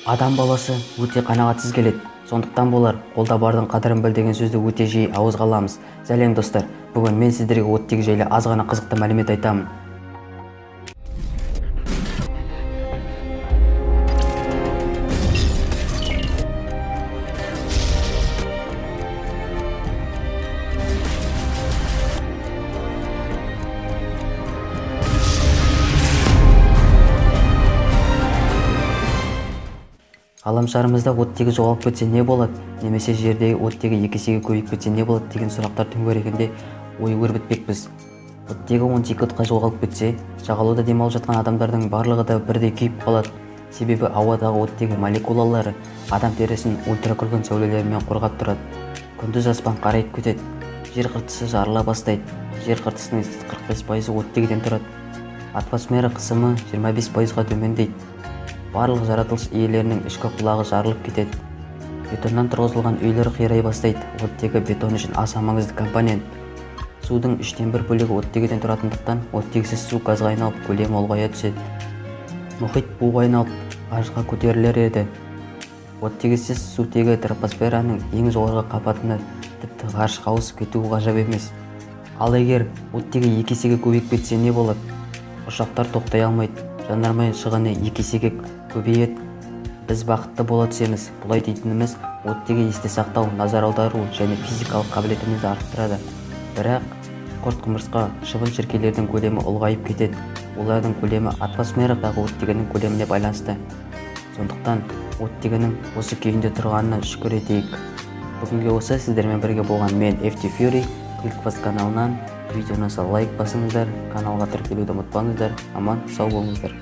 Адам баласы өте қанағатсыз келеді. Сондықтан болар, қолда бардың қадірін біл деген сөзді өте жиі ауызға аламыз. Сәлем достар, бүгін мен сіздерге оттегі жайлы аз ғана қызықты мәлімет айтамын. Ғаламшарымызда оттегі жоғалып кетсе не болады, немесе жердегі оттегі екі есеге көбейіп кетсе не болады деген сұрақтар төңірегінде ой өрбітпекпіз. Оттегі 10 секундқа жоғалып кетсе, жағалауда демалып жатқан адамдардың барлығы да бірдей күйіп қалады. Себебі ауадағы оттегі молекулалары адам терісін ультракүлгін сәулелерімен қорғап тұрады. Күндіз аспан қарайып кетеді, жер қыртысы жарыла бастайды. Жер қыртысының 45% оттегіден тұрады. Атмосфера қысымы 25%-ға төмендейді. Барлық жаратылыс иелерінің ішкі құлағы жарылып кетеді. Бетоннан тұрғызылған үйлер қирай бастайды. Оттегі бетон үшін аса маңызды компонент. Судың 1/3 бөлігі оттегіден тұратындықтан, оттегісіз су газға айналып, көлемі ұлғая түседі. Мұхит буға айналып, ғарышқа көтерілер еді. Оттегісіз сутегі тропосфераның ең жоғарғы қабатына, тіпті ғарышқа ауысып кетуі ғажап емес. Ал егер оттегі екі есеге көбейіп кетсе не болады? Ұшақтар тоқтай алмайды. Жанармай шығыны екі есеге көбейеді. Біз бақытты бола түсеміз. Бұлай дейтініміз, оттегі есте сақтау, назар аудару және физикалық қабілетімізді арттырады. Бірақ құрт-құмырсқа, шыбын-шіркейлердің көлемі ұлғайып кетеді. Олардың көлемі атмосферадағы оттегінің көлеміне байланысты. Сондықтан оттегінің осы күйінде тұрғанына шүкір етейік. Бүгінге осы сіздермен бірге болған мен FT Fury, Clickfast каналынан. Видеоны лайк басыңыздар, каналға тіркелуді ұмытпаңыздар. Аман сау болыңыздар.